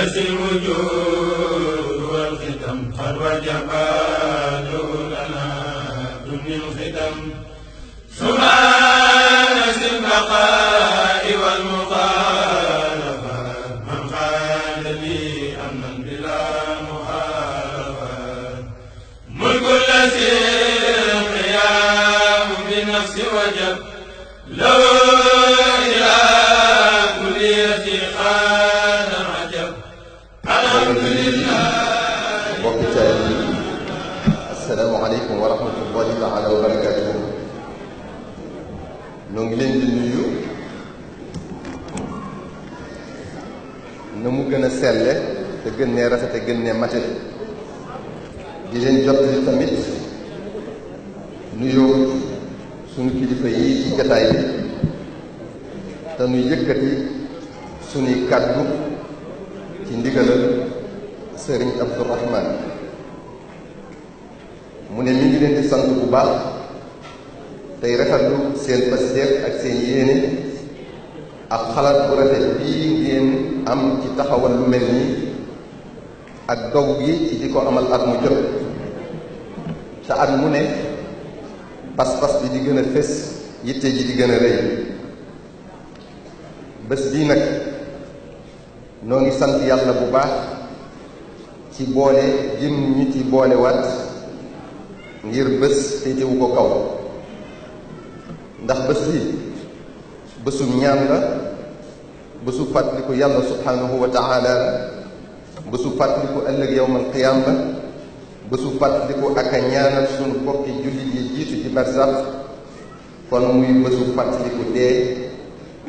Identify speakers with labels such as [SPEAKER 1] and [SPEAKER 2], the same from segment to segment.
[SPEAKER 1] نسي الوجود والختم قد وجب لنا دنيا الختم سبحان ذي البقاء والمخالفة من قال لي أمنا بلا مخالفة ملك الذي القيام بنفس وجب لو إلى كليتي خان عجب الحمد لله.
[SPEAKER 2] mbokk caay yi asalaamaaleykum wa rahmatullahi taala wa barakatuhu. ñoo ngi leen di nuyu na mu gën a selle te gën nee rafete gën nee mate di leen jot li tamit nuyoo suñu kilifa yi ci jataay bi te nu yëkkati suñuy kàddu ci ndigalal sëriñ Abdourahman mu ne mi ngi leen di sant bu baax tey rafetlu seen pasteef ak seen yéene ak xalaat bu rafet bii ngeen am ci taxawal lu mel nii ak dog gi ci di ko amal at mu jot te at mu ne pas-pas bi di gën a fés yitte ji di gën a rëy bés bii nag noo ngi sant yàlla bu baax ci boole jëm ñu ci boole waat ngir bés féetewu ko kaw ndax bés bi bésum ñaan la bésu fàttaliku yàlla subhanahu wa taala la bésu fàttaliku ëllëg yawmal qiyaam la bésu fàttaliku ak a ñaanal suñu bokki jullit yi jiitu ci barsax kon muy bésu fàttaliku dee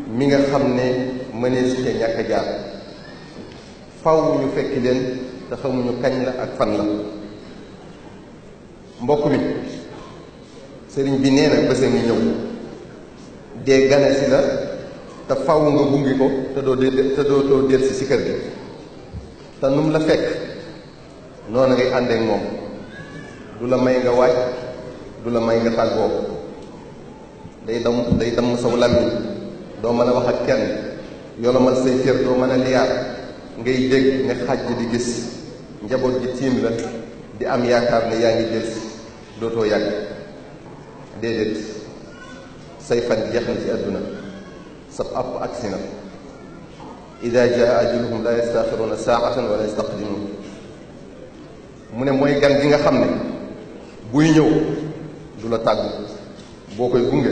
[SPEAKER 2] mi nga xam ne mënee su ca ñàkk a jaar faw ñu fekki leen te xamuñu kañ la ak fan la. mbokk mi sëriñ bi nee na bésa ngi ñëw dee gane si la te faw nga gungi ko te doo del si kër gi te num la fekk noonu ngay àndeek moom du la may nga waaj du la may nga tàggoo day damm saw làmmiñ doo mën a wax ak kenn yolomal say cër doo mën a liyaar ngay dégg ne xaj di gis njaboot gi tiim la di am yaakaar ne yaa ngi delsi dootoo yàgg déedéet say fan jeex na ci àdduna sab àpp agsi na ida jaa ajaluhum la yastaxiruuna saatan wala yastaqdimuun mu ne mooy gan gi nga xam ne buy ñëw du la tàggu boo koy gunge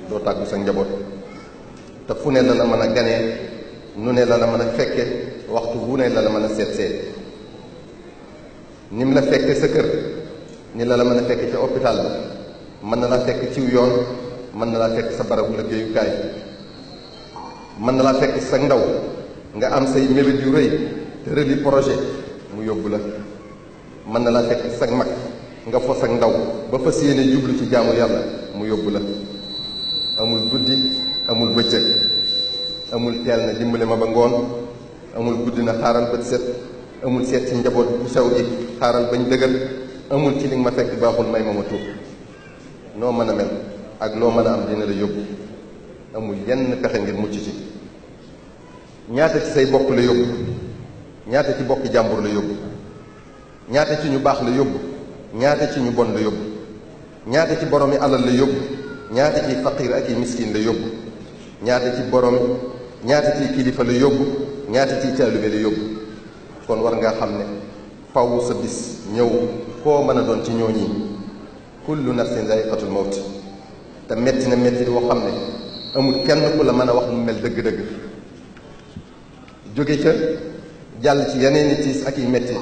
[SPEAKER 2] doo tàggu sa njaboot te fu ne la la mën a ganee nu ne la la mën a fekke waxtu wu ne la la mën a seet seet ni mu la fekke sa kër ni la la mën a fekk ci hôpital ba mën na laa fekk ciw yoon mën na laa fekk sa barabu liggéeyukaay mën na laa fekk sa ndaw nga am say mébét yu rëy te rëli projet mu yóbbu la mën na laa fekk sa mag nga fos ak ndaw ba fas yéene jublu ci jaamu yàlla mu yóbbu la amul guddi amul bëccëg amul teel na dimbale ma ba ngoon amul guddi na xaaral bët set amul seet ci njaboot bu sew gi xaaral bañ dëggal amul ci li nga ma fekk baaxul may ma tuub noo mën a mel ak loo mën a am dina la yóbbu amul yenn pexe ngir mucc ci ñaata ci say bokk la yóbbu ñaata ci bokki jàmbur la yóbbu ñaata ci ñu baax la yóbbu ñaata ci ñu bon la yóbbu ñaata ci boromi alal la yóbbu ñaata ci faqir ak i miskin la yóbbu ñaata ci boromi ñaata ci kilifa la yóbbu ñaata ci taalibe la yóbbu kon war ngaa xam ne faw sa bis ñëw koo mën a doon ci ñooñi kullu nafsin zaiqatul mawt te metti na metti woo xam ne amul kenn ku la mën a wax lu mel dëgg-dëgg jóge ca jàll ci yeneen i tiis ak i metti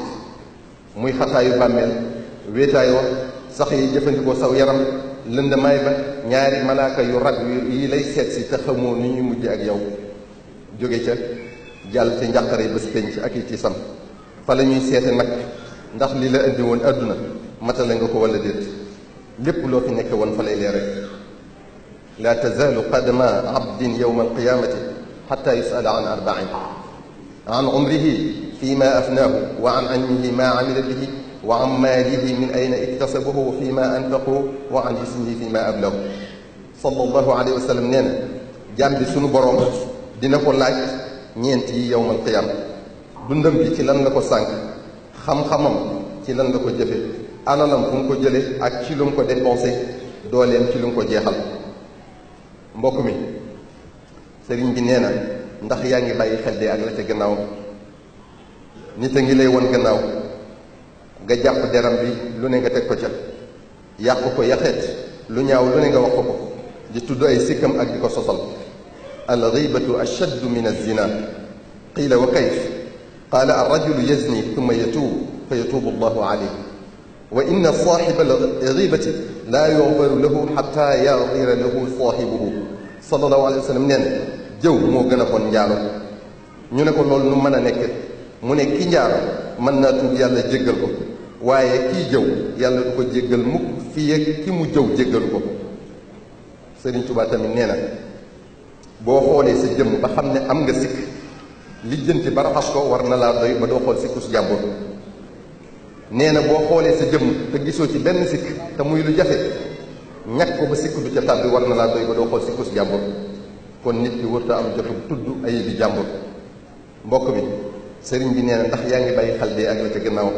[SPEAKER 2] muy xataayu bàmmeel wéetaay wa sax yi jëfandikoo saw yaram lëndamaay ba ñaari malaaka yu rag yi lay seet si te xamoo ni ñuy mujj ak yow jóge ca jàll ci njàqare bés penc ak i tiisam fa la ñuy seete nag ndax li la indi woon àdduna matale nga ko wala déet lépp loo fi nekk woon fa lay leere laa tazaalu qadama abdin yowma alqiyamati xata yusala an arbain an umrihi fi ma afnaahu wa an ilmihi ma amila bihi wa an maalihi min ayna iktasabahu fi ma anfaqu wa an jismihi fi ma ablahu sallallahu alayhi wa sallam nee na jaam bi sunu boroom dina ko laaj ñeent yi yowma alqiyama dundam bi ci lan la ko sànq, xam-xamam ci lan la ko jëfe, alalam fu mu ko jële ak ci lu mu ko dépensé, dooleem ci lu mu ko jeexal. mbokk mi, sëriñ bi nee na ndax yaa ngi bàyyi xel dee ak la ca gannaaw. nit a ngi lay won gannaaw nga jàpp deram bi lu ne nga teg ko ca, yàq ko yaxeet lu ñaaw lu ne nga wax ko di tudd ay sikkam ak di ko sosal. al ghibatu ashaddu min az-zina qiila wa kayf qaala ar-rajulu yazni thumma yatuubu fa yatuubu allahu alayhi wa inna saahiba al-ghibati laa yughfaru lahu xatta yaghfira lahu saahibuhu. sallallahu alayhi wa sallam nee na jëw moo gën a bon njaalo. ñu ne ko loolu nu mën a nekk, mu ne ki njaalo mën naa tuub yàlla jéggal ko, waaye kii jëw yàlla du ko jéggal mukk fii ak ki mu jëw jéggalu ko. Sëriñ Tuubaa tamit nee na boo xoolee sa jëmm ba xam ne am nga sikk, lijjanti ba raxas ko war na laa doy ba doo xool sikkus jàmbur. nee na boo xoolee sa jëmm te gisoo ci benn sikk te muy lu jafe, ñàkk ko ba sikk du ca tàbbi war na laa doy ba doo xool sikkus jàmbur. kon nit ki warta am jotu tudd ayib bi jàmbur. mbokk bi, sëriñ bi nee na ndax yaa ngi bàyyi xel dee ak la ca gannaaw.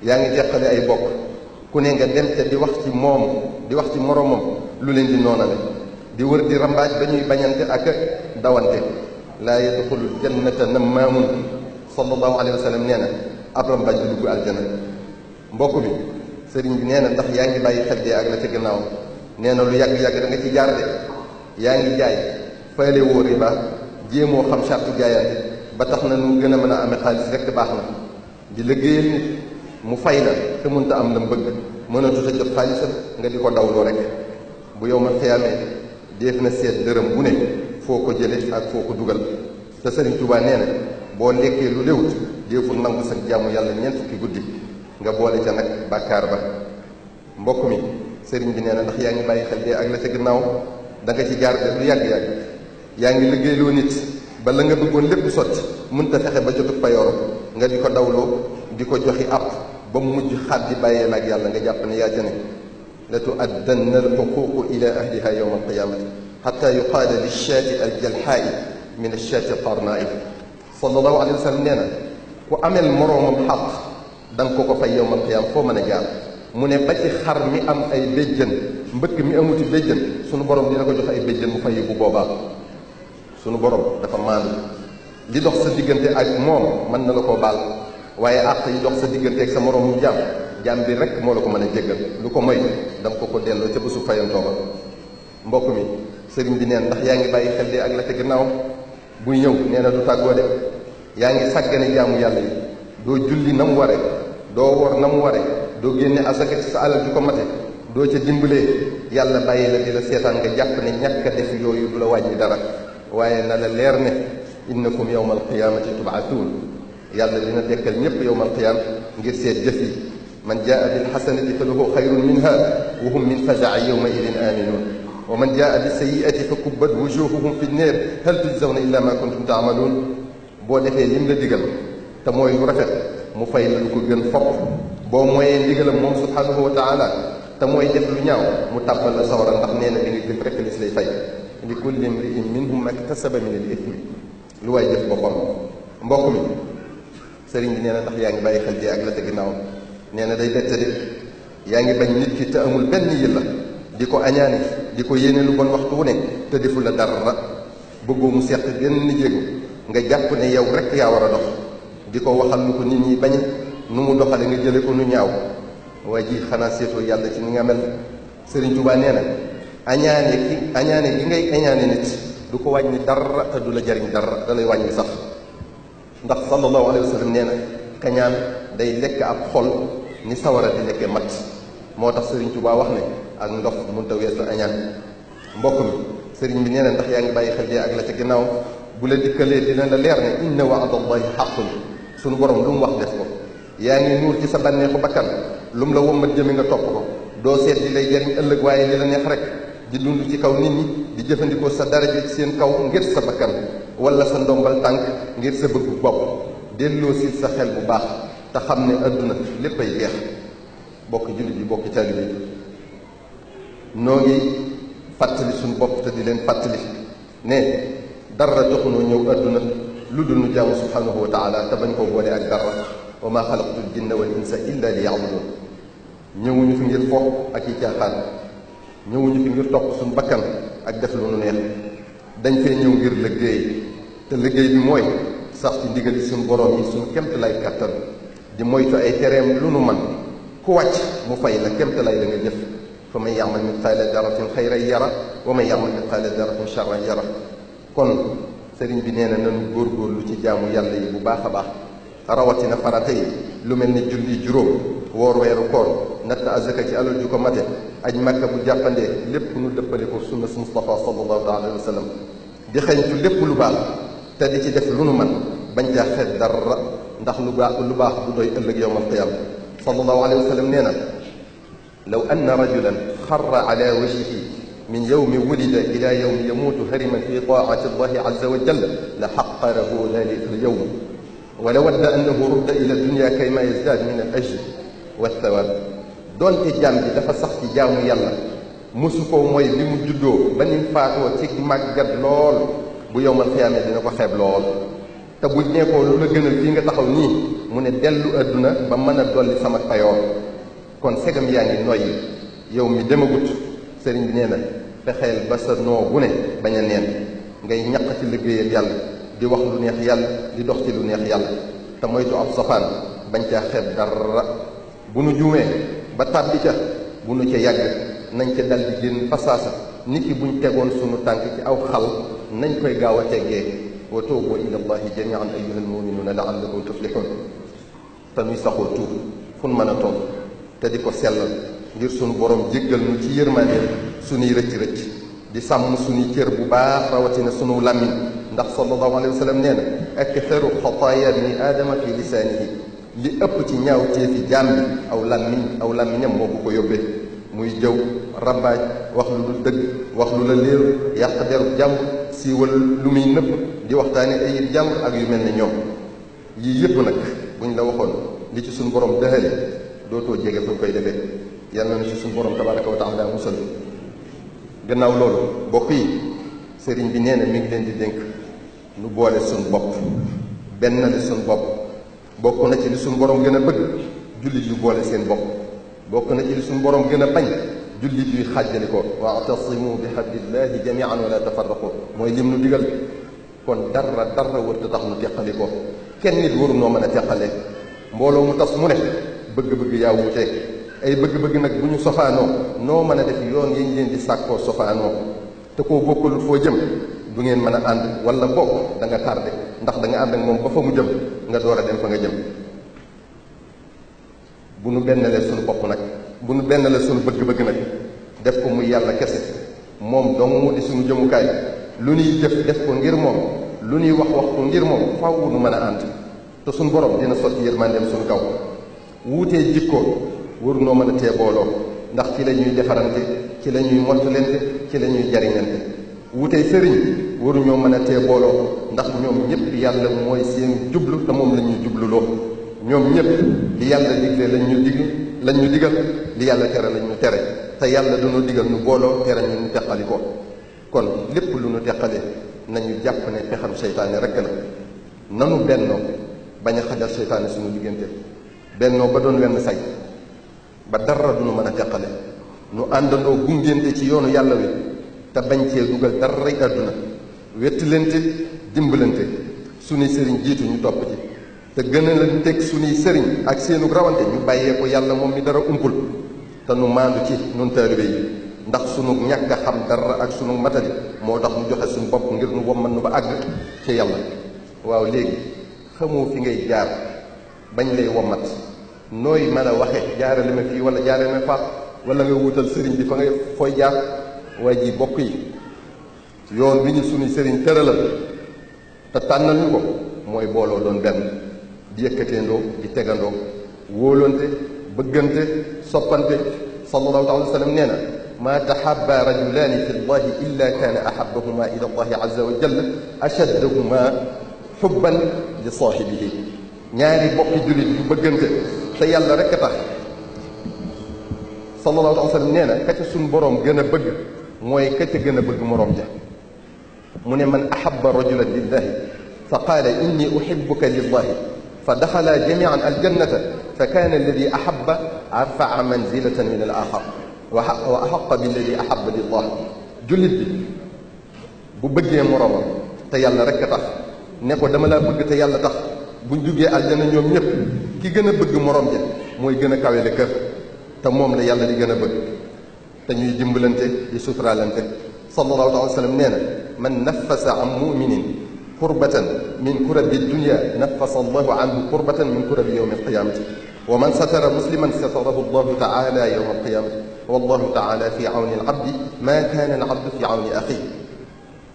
[SPEAKER 2] yaa ngi teqale ay bokk, ku ne nga dem te di wax ci moom di wax ci moroomam lu leen di noonale, di wër di rambaaj ba ñuy bañante ak dawante. laa yadxulul jannata nammaamun. sallallahu alayhi wa sallam nee na ab rambaaj du dugg aljana. mbokk bi, sëriñ bi nee na ndax yaa ngi bàyyi xel dee ak la ca gannaaw. nee na lu yàgg-yàgg da nga ci jaar de. yaa ngi jaay faale woo riba, jéemoo xam sartu jaayante, ba tax na nu gën a mën a amee xaalis rekk baax na. di liggéeyal nit mu fay la te mënta am la mu bëgg, mënatu sa jot xaalisam nga di ko dawloo rek. bu yow ma xiyaamee def na seet dërëm bu ne foo ko jële ak foo ko dugal. te Sëriñ Tuubaa nee na boo lekkee lu léwut déeful nangu sa jàmm yàlla ñeent fukki guddi, nga boole ca nag bàkkaar ba. mbokk mi, sëriñ bi nee na ndax yaa ngi bàyyi xel dee ak la ca gannaaw. da nga ci jaar lu yàgg-yàgg yaa ngi liggéeyloo nit ba la nga bëggoon lépp sotti, mënta fexe ba jotu payoor nga di ko dawloo di ko joxi àpp ba mu mujj xaat di bàyyee nag yàlla nga jàpp ne yaa ca ne. la tuaddanna alxuququ ila ahliha yowma alqiyamati xata yuqaala lishaati aljalxaai min alshaati alqarnaai. sallallahu alayhi wa sallam nee na ku amel moroomam xaq da nga ko fay yowma alqiyama foo mën a jaar. mu ne ba ci xar mi am ay béjjën, mbëkk mi amuti béjjën, sunu borom dina ko jox ay béjjën mu fay bu boobaa. sunu borom dafa maandu. li dox sa diggante ak moom mën na la koo baal, waaye àq yi dox sa diggante ak sa moroomu jaam bi rek moo la ko mën a jéggal. lu ko moy danga ko delloo ca bésu fayantoo ba. mbokk mi, sëriñ bi neen ndax yaa ngi bàyyi xel dee ak la ca gannaaw. buy ñëw nee na du tàggoo de. yaa ngi sàggane jaamu yàlla yi, doo julli na mu ware, doo wor na mu ware, doo génne asaka ci sa alal ju ko mate, doo ca dimbalee. yàlla bàyyi la di la seetaan nga jàpp ne ñàkk a def yooyu du la wàññi dara, waaye na la leer ne innakum yawma alqiyamati tubaatuun. yàlla dina dekkal ñépp yawma alqiyama ngir seet jëf yi. man jaa bil xasanati fa lahu xayrun minha wa hum min fazaci yawma idin aminun wa man jaa bis sayyiati fa kubbat wujuhuhum fi nneer hal tujzawna illa ma kuntum taamaluun. boo defee lim la digal te mooy lu rafet mu fay la lu ko gën fopp. boo mooyee ndigalam moom subhanahu wa taala te mooy def lu ñaaw mu tàbbal la sawara, ndax nee na li nga jëf rek lis lay fay. li kulli imri'in minhum maktasaba min al ithmi. lu waay jëf boppam. mbokk mi, sëriñ bi nee na ndax yaa ngi bàyyi xel dee ak la ca ginnaaw. nee na day bette de. yaa ngi bañ nit ki te amul benn yëlla, di ko añaani, di ko yéene lu bon waxtu wu ne te defu la dara. bëggoo mu seq benn jéego nga jàpp ne yow rek yaa war a dox, di ko waxal lu ko nit ñi bañ, nu mu doxale nga jële ko nu ñaaw. waaye ji xanaa seetoo yàlla ci ni nga mel. Sëriñ Tuubaa nee na añaane gi ngay añaane nit du ko wàññi dara te du la jariñ dara, da lay wàññi sax. ndax sallallahu alayhi wa sallam nee na kañaan day lekk ab xol ni sawara di lekkee mat. moo tax Sëriñ Tuubaa wax ne ak ndox mënta weesu añaan. mbokk mi, sëriñ bi nee na ndax yaa ngi bàyyi xel dee ak la ca ginnaaw. bu la dikkalee dina la leer ne inna wa'dallahi haqqun. sunu borom lu mu wax def ko. yaa ngi nuur ci sa bànneexu bakkan, lu mu la wommat jëmi nga topp ko. doo seet li lay jariñ ëllëg waaye li la neex rek. di dund ci kaw nit ñi, di jëfandikoo sa daraja ci seen kaw ngir sa bakkan wala sa ndombal tànk ngir sa bëggu bopp. delloo si sa xel bu baax te xam ne adduna léppay jeex. bokki jullit yi, bokki taalibe yi, noo ngi fàttali suñu bopp te di leen fàttali ne dara taxunoo ñëw adduna lu dul nu jaamu subhanahu wa taala te bañ koo boole ak dara wa maa xalaqtu l jinna wal insa illa li ya'budun ñëwuñu fi ngir fo ak yi caaxaan ñëwuñu fi ngir topp suñu bakkan ak def lu nu neex dañ fee ñëw ngir liggéey te liggéey bi mooy sax ci ndigali suñu borom yi suñu kemt lay kàttan di moytu ay tereem lu nu man ku wàcc mu fay la kemt lay la nga jëf fa man ya'mal mithqaala daratin xayran yara wa man ya'mal mithqaala daratin sharran yara kon sëriñ bi nee na nañu góorgóorlu ci jaamu yàlla yi bu baax a baax rawatina farata yi lu mel ni julli juróom woor weeru koor natt azaka ci alal ju ko mate aj makka bu jàppandee lépp nu dëppale ko sunna su Mustafa sallallahu alayhi wa sallam di xeñtu lépp lu baax te di ci def lu nu man bañ caa xeet dara ndax lu baax du doy ëllëg yowm alqiyama sallallahu alayhi wa sallam nee na law anna rajulan xarra ala wajhihi min yawmi wulida ila yawmi yamuutu hariman fi taa'ati allahi azza wa jalla la xaqarahu dalika alyawm wa la wadda annahu rudda ila dunya kayma yazdaad min al ajri wa thawaab doonte jaam bi dafa sax ci jaamu yàlla mosu ko mooy li mu juddoo ba ni faatoo ci màggat lool bu yowmal xiyaame dina ko xeeb lool te bu nekkoo lu la gënal fii nga taxaw nii mu ne dellu àdduna ba mën a dolli sama payoor kon segam yaa ngi noyyi yow mi demagut sëriñ bi nee na fexeel ba sa noo bu ne bañ a neen ngay ñaq ci liggéeyal yàlla di wax lu neex yàlla di dox ci lu neex yàlla te moytu ab safaan bañ caa xeeb dara bu nu juumee ba tàbbi ca bu nu ca yàgg nañ ca dal di génn fasaasa nit ki buñ tegoon sunu tànk ci aw xal nañ koy gaaw a teggee wa tuubu ila allahi jamian ayyuha almuminuuna laallakum tuflixuun te nuy saxoo tuub fu nu mën a toog te di ko sellal ngir sunu borom jéggal nu ci yërmande sunuy rëcc-rëcc di sàmm sunuy cër bu baax rawatina sunu làmmiñ ndax sallallahu alayhi wa sallam nee na aktharu xataaya bni aadama fi lisaanihi li ëpp ci ñaaw teefi jaam bi aw làmmiñam moo ko yóbbee muy jëw rambaaj wax lu dul dëgg wax lu la léeru yàq deru jàmbur siiwal lu muy nëbb di waxtaane ay jàmbur ak yu mel ne ñoom yii yëpp nag buñ la waxoon li ci suñu borom dëxale dootoo jege fuñ koy defee yal na ci suñu borom tabaraka wa taala musal gannaaw loolu mbokk yi sëriñ bi nee na mi ngi leen di dénk nu boole suñu bopp benn la suñu bopp bokk na ci li suñu borom gën a bëgg jullit yu boole seen bopp bokk na ci li suñu borom gën a bañ jullit yuy xàjjali ko wa'tasimu bi hablillahi jami'an wa la tafarraqu mooy lim nu digal kon dara wërta tax nu teqali ko kenn nit waru noo mën a teqale mbooloo mu tas mu ne bëgg-bëgg yaa wuute ay bëgg-bëgg nag bu ñu sofaanoo noo mën a def yoon yi ñu leen di sàkkoo sofaanoo te koo bokkalul foo jëm du ngeen mën a ànd wala bokk da nga tardé ndax da nga ànd ak moom ba fa mu jëm nga door a dem fa nga jëm bu nu bennalee suñu bopp nag bu nu bennalee suñu bëgg-bëgg nag def ko muy yàlla kese moom dong di suñu jëmukaay lu ñuy jëf def ko ngir moom lu ñuy wax ko ngir moom faaw nu mën a ànd te suñu borom dina sotti yërmandeem suñu kaw wuutee jikkoo waru noo mën a tee booloo ndax ci la ñuy defarante ci la ñuy mottulente ci la ñuy jariñante wuutee sëriñ waruñoo mën a tee booloo ndax ñoom ñëpp yàlla mooy seen jublu te moom la ñuy jubluloo ñoom ñëpp li yàlla digle lañ ñu digal li yàlla tere lañ ñu tere te yàlla dañoo digal nu booloo tere ñu teqali ko kon lépp lu nu teqale nañu jàpp ne pexam seytaane rekk la nanu bennoo bañ a xajal seytaane suñu diggante bennoo ba doon wenn say ba dara du nu mën a teqale nu àndandoo gungente ci yoonu yàlla wi te bañ cee dugal daray àdduna wettilante dimbalante suñuy sëriñ jiitu ñu topp ci te gën a leen teg suñuy sëriñ ak seenu rawante ñu bàyyee ko yàlla moom mi dara umpul te nu maandu ci nun taalibe yi ndax sunu ñàkk a xam dara ak sunu matali moo tax nu joxe suñu bopp ngir nu womman nu ba àgg ci yàlla waaw léegi xamoo fi ngay jaar bañ lay wommat nooy mën a waxe jaarale ma fii wala jaarale ma faa wala nga wutal sëriñ bi fa ngay fooy jaar waaye ji bokk yi yoon bi ñu suñuy sëriñ tëralal te tànnal ñu ko mooy booloo doon benn di yëkkateendoo di tegandoo wóolante bëggante soppante sallallahu alayhi wa sallam nee na maa tahabba rajulaani fi llahi illa kaana ahabbahuma ila allahi azza wa jalla ashaddahuma xubban li saahibihi ñaari bokki jullit yu bëggante te yàlla rek a tax sallallahu alayhi wa sallam nee na ka ca suñ boroom gën a bëgg mooy ka ca gën a bëgg moroom ja mu ne man ahabba rajulan lillahi fa qaala inni uhibbuka lillahi fa daxala jamian aljannata fa kaana alladi ahaba arfaa manzilatan min al axar wa axaqa billadi ahaba lillah. jullit bi bu bëggee moroomam te yàlla rek a tax ne ko dama laa bëgg te yàlla tax buñ jugee aljana ñoom ñëpp ki gën a bëgg moroom ja mooy gën a kawele kër te moom la yàlla di gën a bëgg te ñuy dimbalante di suturaalante. sallallahu alayhi wa sallam nee na man nafasa an muminin kurbatan min kurabi dunya nafasa allahu anhu kurbatan min kurabi yawmi alqiyamati wa man satara musliman satarahu allahu taala yawma alqiyamati wallahu taala fi awni alabdi ma kaana alabdu fi awni axi.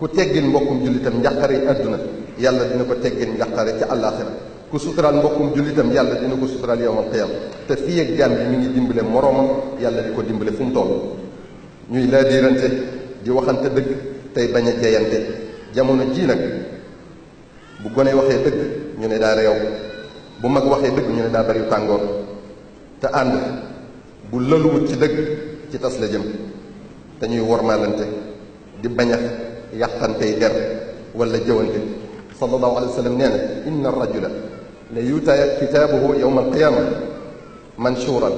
[SPEAKER 2] ku teggil mbokkum jullitam njàqare àdduna yàlla dina ko teggil njàqare ci àllaaxira. ku suturaal mbokkum jullitam yàlla dina ko suturaal yawmal qiyaama. te fii ak jaam bi mi ngi dimbale moroomam yàlla di ko dimbale fu mu toll. ñuy laa diirante di waxante dëgg tey bañ a jeyante. jamono jii nag bu gone waxee dëgg ñu ne daa réew, bu mag waxee dëgg ñu ne daa bari tàngoor. te ànd bu lëluwut ci dëgg ci tas la jëm. te ñuy wormaalante di bañ a yàqantey der wala jëwante. sallallahu alayhi wa sallam nee na inna arrajula la yuuta kitaabuhu yawma alqiyaama manshuuran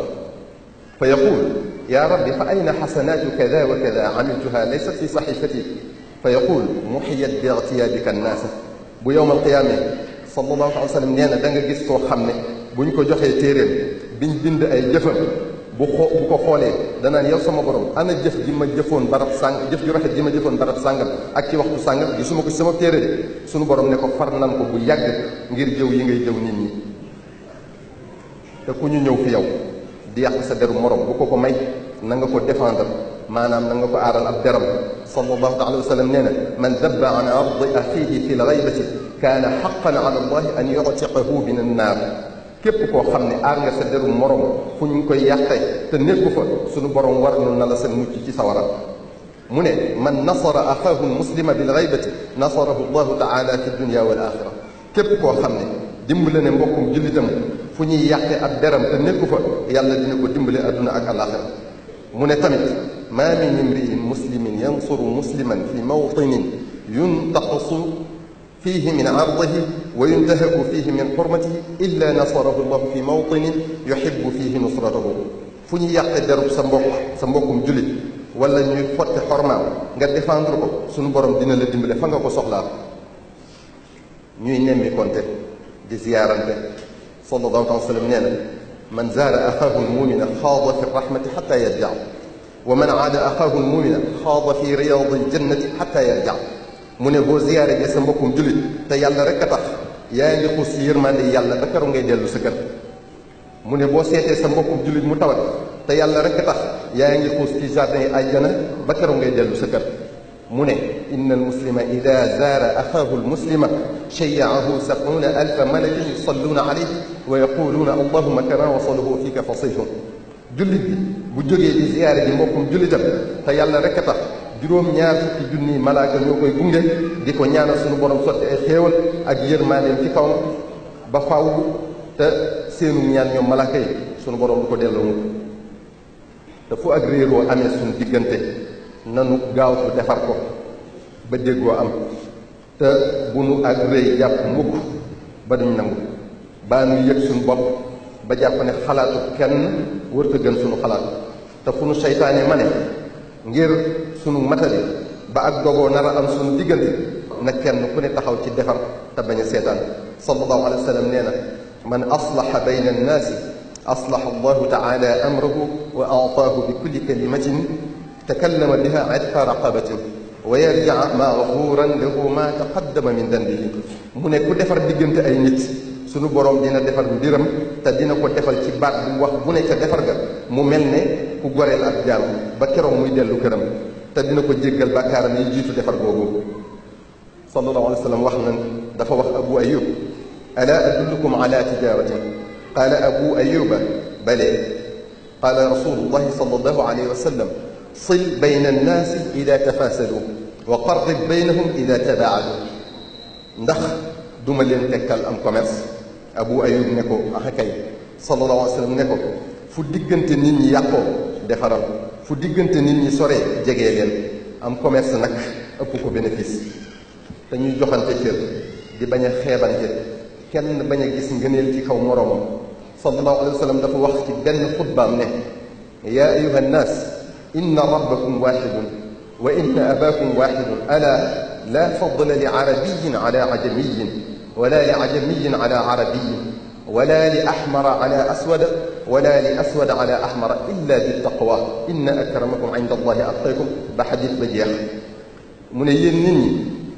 [SPEAKER 2] fa yaqul yaa rabbi fa ayna xasanaatu kada wa kada amiltuha laysat fi saxifati fa yaqul muxiyat bi irtiyaabika annaasa. bu yawma alqiyaama sallallahu alayhi wa sallam nee na da nga gis koo xam ne buñ ko joxee téeréem biñ bind ay jëfam bu ko xoolee danaan yow sama borom ana jëf ji ma jëfoon barab sàng jëf ju rafet ji ma jëfoon barab sàngam ak ci waxtu sàngam gisuma ko ci sama téere de. sunu borom ne ko far nan ko bu yàgg ngir jëw yi ngay jëw nit ñi. te ku ñu ñëw fi yow di yàq sa deru morom bu ko may na nga ko défendre maanaam na nga ko aaral ab deram. sallallahu alayhi wa sallam nee na man dabba an ardi axiihi fi lgaybati kaana xaqan ala allahi an yuctiqahu min annaar. képp koo xam ne aar nga sa deru morom fu ñu koy yàqee te nekku fa sunu borom war na la sa mucc ci sawara. mu ne man nasara axaahu muslima bil gaybati nasarahu allahu taala fi dunya wal axira. képp koo xam ne dimbale ne mbokkum jullitam fu ñuy yàqee ab deram te nekku fa yàlla dina ko dimbale adduna ak alaxira. mu ne tamit maa min imriin muslimin yansuru musliman fi mawtinin yuntaqasu fiihi min ardihi wa yuntahaku fiihi min xurmatihi illa nasarahu llahu fi mawtinin yuhibbu fiihi nusratahu. fu ñu yàqe derub sa mbokkum jullit wala ñuy xotti xormaam nga défendre ko sunu borom dina la dimbale fa nga ko soxlaa. ñuy nemmi konte di ziyaarante. sallallahu alayhi wa sallam nee na man zaara axaahu almumina xaada fi rahmati xata yarja wa man aada axaahu almumina xaada fi riyaadi aljannati xata yarja. mu ne boo ziyaare ji sa mbokkum jullit te yàlla rek a tax yaa ngi xuus ci yërmande yàlla ba keroog ngay dellu sa kër. mu ne boo seetee sa mbokkum jullit mu tawat te yàlla rek a tax yaa ngi xuus ci jardin yi àjjana ba keroog ngay dellu sa kër. mu ne inna almuslima ida zaara axaahu almuslima shayaahu sab'una alfa malakin yusalluuna alayhi wa yaquluuna allahuma kama wasaluhu fika fasihun. jullit bi bu jógee di ziyaare ji mbokkum jullitam te yàlla rek a tax juróom-ñaar fukki junni malaaka ñoo koy gunge di ko ñaanal suñu borom sotti ay xéewal ak yërmaandeem ci kawam ba faw te seenu ñaan ñoom malaaka yi suñu borom du ko delloo mu te fu ak réeroo amee suñu diggante nanu gaawtu defar ko ba déggoo am te bu nu ak rëy jàpp mukk ba duñ nangu baa nu yëg suñu bopp ba jàpp ne xalaatu kenn wërta gën suñu xalaat te fu nu seytaane ma ne ngir sunu matali ba ak dogoo nar a am sunu diggante na kenn ku ne taxaw ci defar te bañ a seetaan. sallallahu alayhi wa sallam nee na man aslaha bayna annaasi aslaha allahu taala amrahu wa aataahu bi kulli kalimatin takallama biha itqa raqabatin wa yarjaa maghfuran lahu ma taqaddama min danbihi. mu ne ku defar diggante ay nit sunu borom dina defar mbiram te dina ko defal ci baat bu wax bu ne ca defar ga mu mel ne ku goreel ak jaam ba keroog muy dellu këram te dina ko jéggal bàkkaaram yi jiitu defar boobu. sallallahu alayhi wa sallam wax na dafa wax abu ayub ala adullukum ala tijaratin qaala abu ayuba bale qaala rasulullahi sallallahu alayhi wa sallam sil bayna annaasi ida tafasadu wa qarrib baynahum ida tabaadu. ndax duma leen tekkal am commerce. abu ayub ne ko kay. sallallahu alayhi wa sallam ne ko fu diggante nit ñi yàqoo defaral fu diggante nit ñi soree jegee leen. am commerce nag ëpp ko bénéfice te ñuy joxante cër di bañ a xeebante kenn bañ a gis ngëneel ci kaw moroomam. sallallahu alayhi wa sallam dafa wax ci benn xutbaam ne yaa ayuha nnaas inna rabbakum waxidun wa inna abaakum waxidun ala laa fadla li arabiyin ala ajamiyin wala li ajamiyin ala arabiyin wala li axmara ala aswada wala li aswada ala axmara illa bittaqwa inna akramakum inda allahi atqakum ba xadis ba jeex. mu ne yéen nit ñi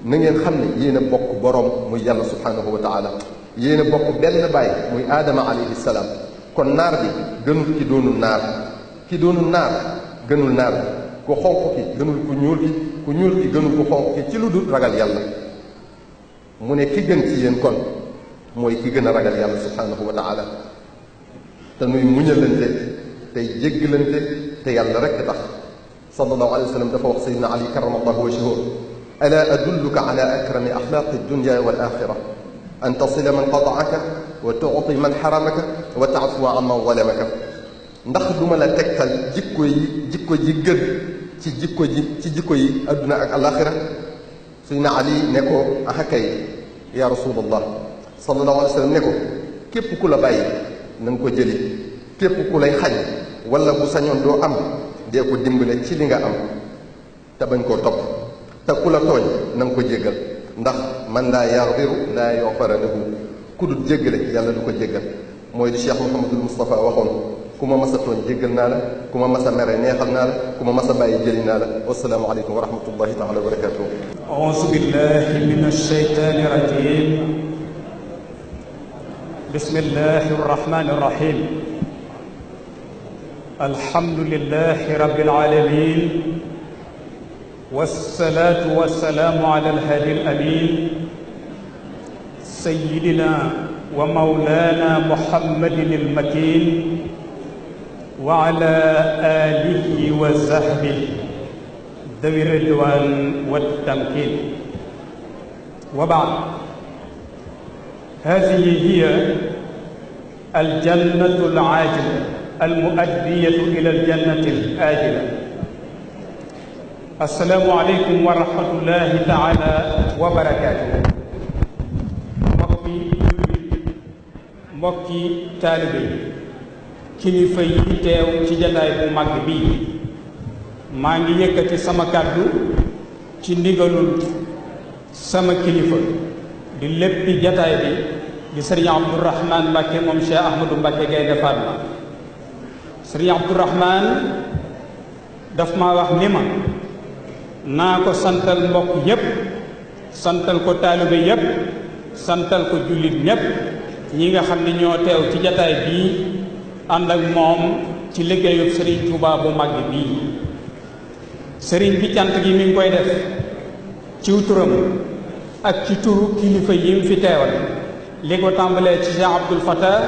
[SPEAKER 2] na ngeen xam ne yéen a bokk boroom muy yàlla subhanahu wa taala, yéen a bokk benn baay muy aadama alayhi salaam. kon naar bi gënul ki doonul naar, ki doonul naar gënul naar bi, ku xonq ki gënul ku ñuul ki, ku ñuul ki gënul ku xonq ki ci lu dul ragal yàlla. mu ne ki gën ci yéen kon mooy ki gën a ragal yàlla subhanahu wa taala. te nuy muñalante tey jéggalante te yàlla rekk tax. sallallahu alayhi wa sallam dafa wax sayyidina Ali karamallahu wajhahu ala adulluka ala akrami axlaaqi dunya wal axira an tasila man qataaka wa tuuti man xaramaka wa taafuwa an man zalamaka. ndax duma la tegtal jikko ji gën ci jikko yi adduna ak alaxira. sayyidina Ali ne ko ah kay ya rasulallah. sallallahu alayhi wa sallam ne ko képp ku la bàyyi na nga ko jëli, képp ku lay xañ wala bu sañoon doo am dee ko dimbale ci li nga am te bañ koo topp, te ku la tooñ na nga ko jéggal ndax man laa yaxfiru laa yuxfara lahu, ku dul jéggale yàlla du ko jéggal. mooy li Cheikh Mouhamadul Moustapha waxoon ku ma mas a tooñ jéggal naa la, ku ma mas a mere neexal naa la, ku ma mas a bàyyi jëli naa la. wasalaamu aleykum wa rahmatullahi taala wa barakatuh.
[SPEAKER 3] auzu billahi min ashaytani rajim. bismillahi rahmani rahim. alhamdulillahi rabbil alamin wassalaatu wassalaamu ala alhaadi alamin sayyidina wa mawlana muhammadin almakin wa ala alihi wa sahbihi dawi ridwan wattamkin. wa ba'd, hadihi hiya aljannatu alaajila almuaddiyatu ila aljannati alajila. assalaamu aleykum wa rahmatullahi taala wa barakaatuhu. mbokki jullit, mbokki taalibe yi, kilifa yi teew ci jataay bu mag bii, maa ngi yëkkati sama kàddu ci ndigalul sama kilifa di léppi jataay bi di sëriñ Abdourahman Mbacke moom Cheikh Ahmadou Mbacke Gaynde Fatma. sëriñ Abdourahman daf maa wax ni ma naa ko santal mbokk yépp, santal ko taalibe yépp, santal ko jullit ñépp ñi nga xam ne ñoo teew ci jataay bii ànd ak moom ci liggéeyub sëriñ Touba bu mag bii. sëriñ bi cant gi mi ngi koy def ciw turam ak ci turu kilifa yi mu fi teewal, li ko tàmbalee ci Cheikh Abdoul Fattah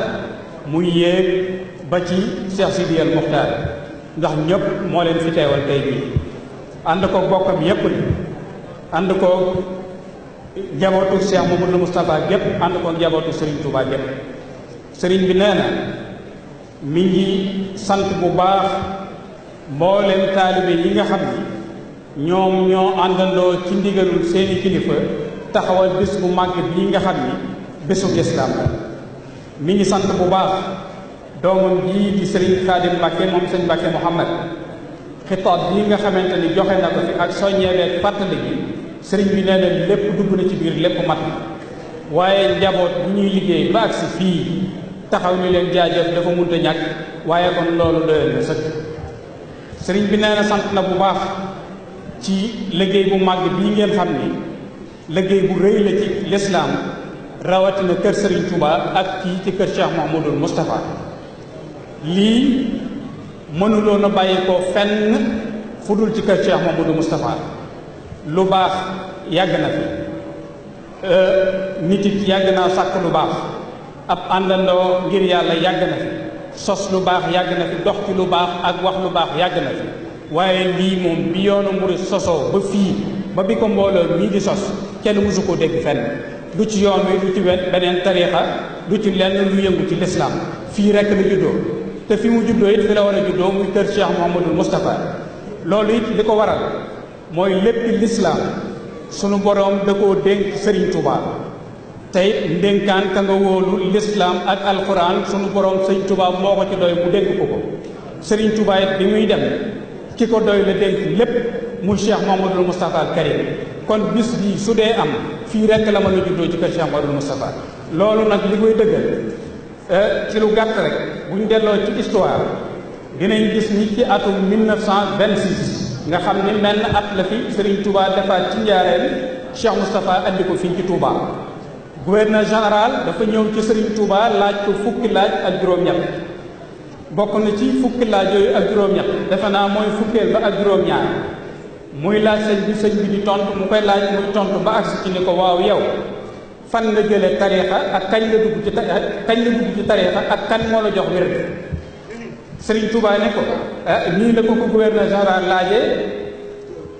[SPEAKER 3] muy yéeg ba ci Cheikh Sidi El Muxtaar, ndax ñëpp moo leen fi teewal tey bii. ànd ko bokkam yépp ni ànd ko njabootu Cheikh Mamadou Moustapha gépp, ànd ko njabootu Serigne Touba gépp. sëriñ bi nee na mi ngi sant bu baax mboolem taalibe yi nga xam ni ñoom ñoo àndandoo ci ndigalul seeni kilifa taxawal bés bu màgg bii nga xam ni bésu lislaam la. mi ngi sant bu baax doomam jii di Serigne Khadim Mbacke moom sëñ Mbacke Mouhamad. xitaab bii nga xamante ni joxe na ko fi ak soññeebeeg fàttali gi, sëriñ bi nee na lépp dugg na ci biir, lépp mat na. waaye njaboot bu ñuy liggéey ba agsi fii taxaw ni leen jaajëf dafa munta ñàkk, waaye kon loolu doyoon na sëkk. sëriñ bi nee na sant na bu baax ci liggéey bu màgg bii ngeen xam ni liggéey bu rëy la ci lislaam, rawatina kër sëriñ Touba ak kii ci kër Cheikh Mouhamadoul Moustapha. lii mënuloon a bàyyi ko fenn fu dul ci kër Cheikh Mouhamadoul Moustapha. lu baax yàgg na fi, nit it yàgg naa sàkk lu baax, ab àndandoo ngir yàlla yàgg na fi, sos lu baax yàgg na fi, dox ci lu baax ak wax lu baax yàgg na fi. waaye lii moom bi yoonu murid sosoo ba fii ba bi ko mbooloo mii di sos kenn mësu koo dégg fenn, du ci yoon wi, du ci beneen tariixa, du ci lenn lu yëngu ci lislaam. fii rekk la juddoo, te fi mu juddoo it fi la war a juddoo muy kër Cheikh Mouhamadoul Moustapha. loolu it li ko waral mooy lépp lislaam sunu boroom da koo dénk Serigne Touba. tey ndénkaan ka nga wóolu lislaam ak alxuraan sunu borom sëñ Touba moo ko ci doy mu dénk ko sëriñ Touba it bi muy dem ki ko doy la dénk lépp muy Cheikh Mouhamadoul Moustapha al Karim kon bis bii su dee am fii rekk la mën a juddoo ci kër Cheikh Mouhamadoul Moustapha loolu nag li koy dëggal ci lu gàtt rek bu ñu delloo ci histoire dinañ gis ni ci atum 1926 nga xam ni menn at la fi Serigne Touba defaat ci njaareem Cheikh Moustapha andi ko fii ci Touba gouverneur général dafa ñëw ci Serigne Touba laaj ko fukki laaj ak juróom-ñett bokk na ci fukki laaj yooyu ak juróom-ñett defe naa mooy fukkeel ba ak juróom-ñaar muy laaj sëñ bi di tontu mu koy laaj muy tontu ba agsi ci ni ko waaw yow fan nga jëlee tariixa ak kañ la dugg ci tariixa ak kan moo la jox wér Serigne Touba ne ko nii la ko gouverneur général laajee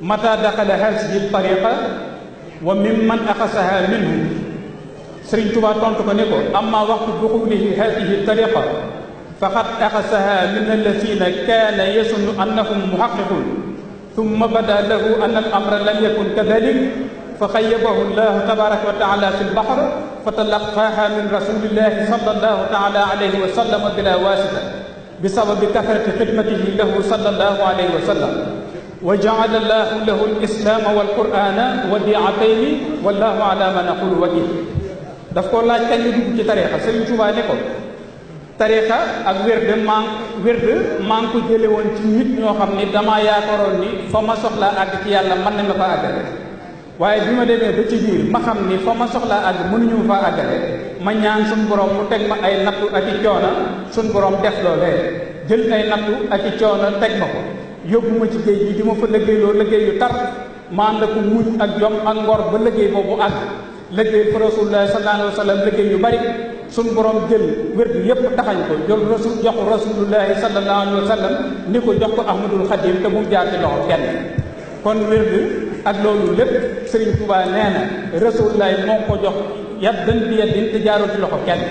[SPEAKER 3] mata daxala hasihi tariixa wa mimman axasaha minhu Serigne Touba tontu ko ne ko amma waxtu duxulihi hasihi tariixa faqad axasaha min alladina kaana yasunnu annahum muhaqiqun thumma bada lahu anna al amra lam yakun kadalik fa xayyabahu llahu tabaraka wa taala fi lbahr fa talaqaaha min rasulillahi sallallahu taala alayhi wa sallam bila wasita bi sababi kasrati xidmatihi lahu sallallahu alayhi wa sallam wa jaala llahu lahu lislaama walqur'ana wadiatayni wallahu ala ma naqulu wakil daf ko laaj kañ la dugg ci tariixa Sëriñ Tuubaa ne ko tariixa ak wérde maa ngi ko jële woon ci nit ñoo xam ni damaa yaakaaroon ni fa ma soxlaa àgg ci yàlla mën nañ ma fa àggale waaye bi ma demee ba ci biir ma xam ni fa ma soxlaa àgg mënuñu ma fa àggale ma ñaan suñ borom mu teg ma ay nattu ak i coono suñ borom def loolee jël ay nattu ak i coono teg ma ko yóbbu ma ci géej gi di ma fa liggéeyloo liggéey yu tar ma ànd ko muñ ak jom ak ngor ba liggéey boobu àgg liggéey fa rasulullah sallallahu alayhi wa sallam liggéey yu bari suñ borom jël wér bi yépp taxañ ko jox rasulullahi sallallahu alayhi wa sallam ni ko jox ko ahmadul xadim te mu jaar ci loxo kenn kon wér bi ak loolu lépp Serigne Touba nee na rasulullahi moo ko jox yaddan bi yaddin te jaarul ci loxo kenn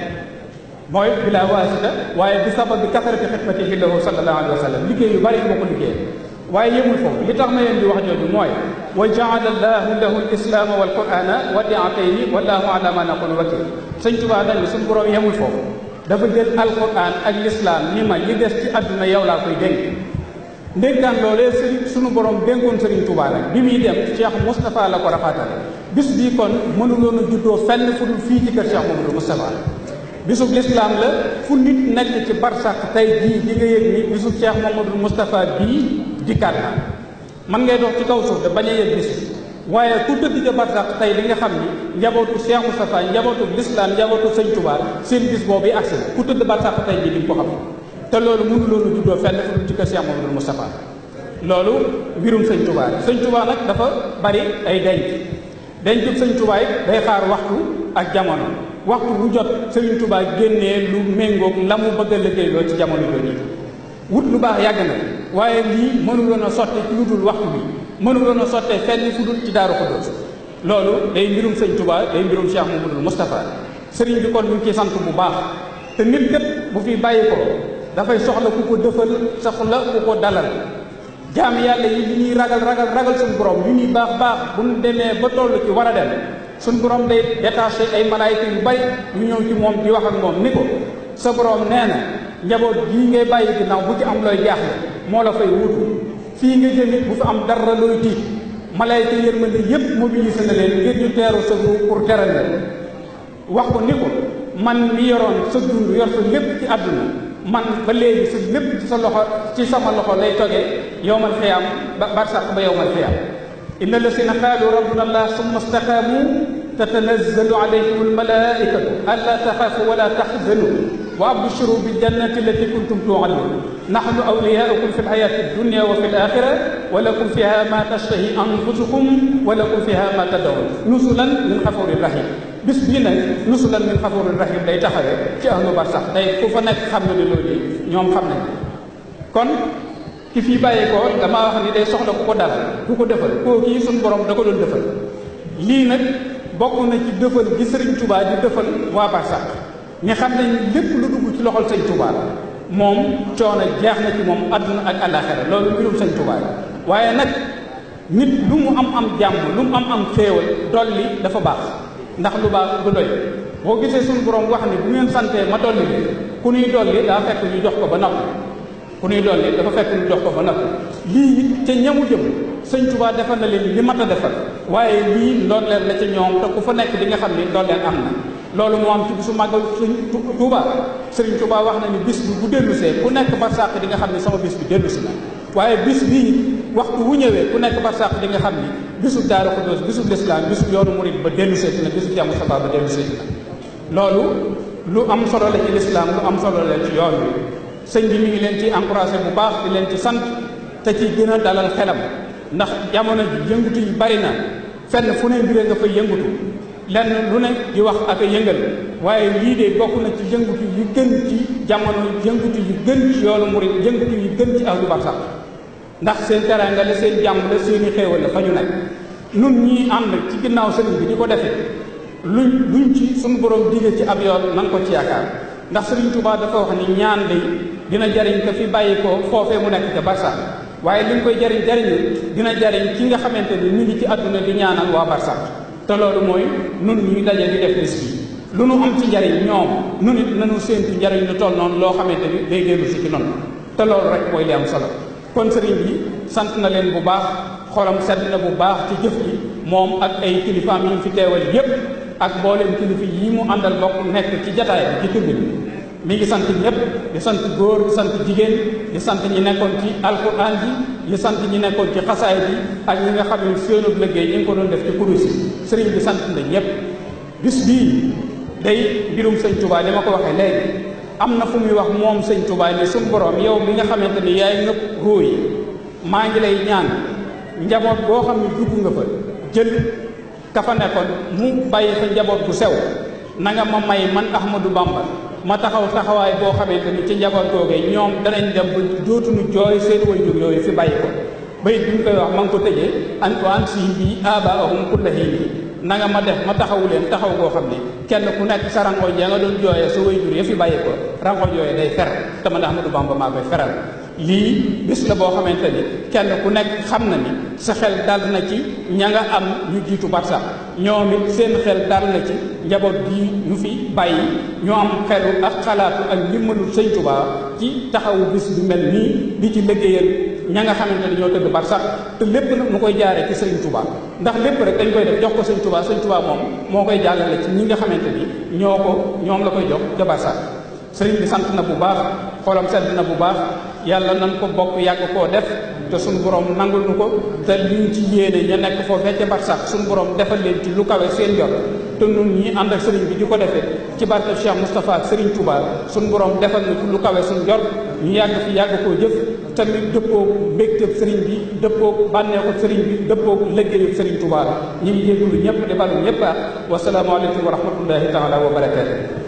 [SPEAKER 3] mooy bila waasita waaye bi sabab bi kasarati xidmatihi lahu sallallahu alayhi wa sallam liggéey yu bari moo ko liggéey waaye yemul foofu li tax ma leen di wax jooju mooy wa jaala allahu lahu lislaama walqur'ana wadiatayni wallahu ala ma naqulu wakil sëñ Tuubaa dañ ne suñu borom yemul foofu dafa jël alquran ak lislaam ni ma li des ci àdduna yow laa koy dénk ndénkaan loolee suñu borom dénkoon Sëriñ Tuubaa nag bi muy dem Cheikh Moustapha la ko rafaatale bis bii kon mënuloon a juddoo fenn fu dul fii ci kër Cheikh Mamadou Moustapha bisub lislaam la fu nit nekk ci barsàq tey jii di nga yëg ni bisub Cheikh Mamadou Moustapha bii dikkaat na man ngay dox ci kaw suuf de bañ a yëg bis waaye ku tëdd ca barsàq tey di nga xam ni njabootu Cheikh Moustapha njabootu lislaam njabootu sëñ Tuubaa seen bis boobu agsi ku tëdd barsàq tey jii di nga ko xam te loolu mënu loonu juddoo fenn fu dul ci kër Cheikh Mamadou Moustapha loolu mbirum sëñ Tuubaa sëñ Tuubaa nag dafa bari ay dencub sëñ Tuubaa it day xaar waxtu ak jamono waxtu bu jot Sëriñ Tuubaa génnee lu méngoog la mu bëgg a liggéey loo ci jamono jooju wut lu baax yàgg na waaye lii mënuloon a sotte ci lu dul waxtu bi mënuloon a sottee fenn fu dul ci Daaru Xudoos loolu day mbirum sëñ Tuubaa day mbirum Cheikh Mamadou Moustapha sëriñ bi kon ñu ngi ciy sant bu baax te nit kat bu fi bàyyi ko dafay soxla ku ko dëfal soxla ku ko dalal jaam yàlla yi li ñuy ragal suñu borom li ñuy baax bu ñu demee ba toll ci war a dem suñ borom day détaché ay malaayika yu bari ñu ñëw ci moom di wax ak moom ni ko sa borom nee na njaboot gii ngay bàyyi ginnaaw bu ci am looy jaaxle moo la fay wutu fii nga jël nit bu fi am dara looy tiit malaayika yërmande yépp mobilisé na leen ngir ñu teeru sa pour teral leen wax ko ni ko man mi yoroon sa dund yor sa lépp ci àdduna man ba léegi sa lépp ci sa loxo ci sama loxo lay toggee yowmal xiyaam ba barsàq ba yowmal xiyaam inna alladina qaalu rabbuna allah summa staqaamu tatanazzalu alayhim almalaikatu alla taxaafu wala taxzanu wa abshiru biljannati allati kuntum tuuadun nahnu awliyaukum fi lxayati addunya wa fi alaxira wa lakum fiha ma tashtahi anfusukum wa lakum fiha ma tadawun nusulan min xafurin rahim bis bii nag nusulan min xafurin rahim day taxawee ci ahlu barsax tey ku fa nekk xam na ne loolu ñoom xam nañ kon ki fii bàyyi ko damaa wax ni day soxla ku ko dalal ku ko defal koo kii suñu borom da ko doon defal lii nag bokk na ci defal gi Sëriñ Tuubaa di defal waa barsax ñi xam nañ lépp lu dugg ci loxol Sëñ Tuubaa moom coono jeex na ci moom àdduna ak àllaaxira loolu mbirum Sëñ Tuubaa waaye nag nit lu mu am jàmm lu mu am xéewal dolli dafa baax ndax lu baax du doy boo gisee suñu borom wax ni bu ngeen santee ma dolli leen ku nuy dolli daa fekk ñu jox ko ba noppi ku nuy dolli dafa fekk ñu jox ko ba noppi lii ca ñamu jëm sëñ Tuubaa defal na leen li mat a defal waaye lii ndolleen la ci ñoom te ku fa nekk di nga xam ni ndolleen am na loolu moo am ci bisu màggal sëñ Tuubaa sëriñ Tuubaa wax na ni bis bi bu dellusee ku nekk barsàq di nga xam ni sama bis bi dellusi na waaye bis bii waxtu wu ñëwee ku nekk barsàq di nga xam ni bisu Daaru Xudoos bisu lislaam bisu yoonu murid ba delluseeti na bisu Cheikh Moustapha ba delluseeti na loolu lu am solo la ci lislaam lu am solo la ci yoon bi sëñ bi mi ngi leen ci encouragé bu baax di leen ci sant te ci gën a dalal xelam ndax jamono ji yëngutu yi bari na fenn fu ne mbiree nga fa yëngutu lenn lu ne di wax ak a yëngal waaye lii de bokk na ci yëngutu yu gën ci jamono yëngutu yu gën ci yoonu murid yëngutu yu gën ci ahlu barsàq ndax seen teraanga la seen jàmm la seeni xéewal la fa ñu nekk nun ñii ànd ci ginnaaw sëriñ bi di ko defee luñ ci suñu borom digee ci ab yoon nan ko ci yaakaar ndax sëriñ Tuubaa dafa wax ni ñaan de dina jariñ ko fi bàyyi ko foofee mu nekk ca barsàq waaye li ñu koy jariñ dina jariñ ki nga xamante ni ñu ngi ci àdduna di ñaanal waa barsàq te loolu mooy nun ñuy daje di def bis bi lu nu am ci njariñ ñoom nu nit nanu séentu njariñ lu toll noonu loo xamante ni day dellu si ci noonu te loolu rek mooy li am solo kon sëriñ bi sant na leen bu baax xolam sedd na bu baax ci jëf ji moom ak ay kilifaam yi ñu fi teewal yépp ak mboolem kilifa yi mu àndal bokk nekk ci jataay bi ci tur mi ngi sant ñëpp di sant góor di sant jigéen di sant ñi nekkoon ci alquran ji di sant ñi nekkoon ci xasaay bi ak ñi nga xam ne seenub liggéey ñi ngi ko doon def ci kurus yi sëriñ bi sant na ñëpp bis bii day mbirum sëñ Tuubaa li ma ko waxee léegi am na fu muy wax moom sëñ Tuubaa ni suñu borom yow mi nga xamante ni yaay ngëpp ruu yi maa ngi lay ñaan njaboot boo xam ne dugg nga fa jël ka fa nekkoon mu bàyyi fa njaboot bu sew na nga ma may man Ahmadou Bamba ma taxaw taxawaay boo xamante ni ci njaboot googee ñoom danañ dem ba dootuñu jooy seen waajur yooyu fi bàyyi ko bayit bi ñu koy wax ma ngi ko tëjee an ko an si bi abaahum kulla hiin na nga ma def ma taxawu leen taxaw goo xam ni kenn ku nekk sa rangoñ ya nga doon jooyee sa waajur ya fi bàyyi ko rangoñ yooyu day fer te man Ahmadou Bamba maa koy feral lii bis la boo xamante ni kenn ku nekk xam na ni sa xel dal na ci ña nga am ñu jiitu barsàq ñoom it seen xel dal na ci njaboot bii ñu fi bàyyi ñoo am xelu ak xalaatu ak ndimbalul sëñ Tuubaa ci taxawu bis bi mel nii di ci liggéeyal ña nga xamante ni ñoo tëdd barsàq te lépp nag mu koy jaaree ci sëñ Tuubaa ndax lépp rek dañ koy def jox ko sëñ Tuubaa moom moo koy jàllale ci ñi nga xamante ni ñoom la koy jox ca barsàq sëriñ bi sant na bu baax xolam sedd na bu baax yàlla nan ko bokk yàgg koo def te suñu borom nangul nu ko te liñ ci yéene ña nekk foofu ca barsàq suñu borom defal leen ci lu kawe seen jot te nun ñi ànd ak sëriñ bi di ko defee ci barkeb Cheikh Moustapha ak sëriñ Touba suñu borom defal na ci lu kawe suñu jot ñu yàgg fi yàgg koo jëf tamit dëppoo mbégteeb sëriñ bi dëppoo bànneexu sëriñ bi dëppoo liggéeyu sëriñ Touba ñu ngi jégalu ñëpp di balu ñëpp wasalaamaaleykum wa rahmatullahi taala wa barakaatu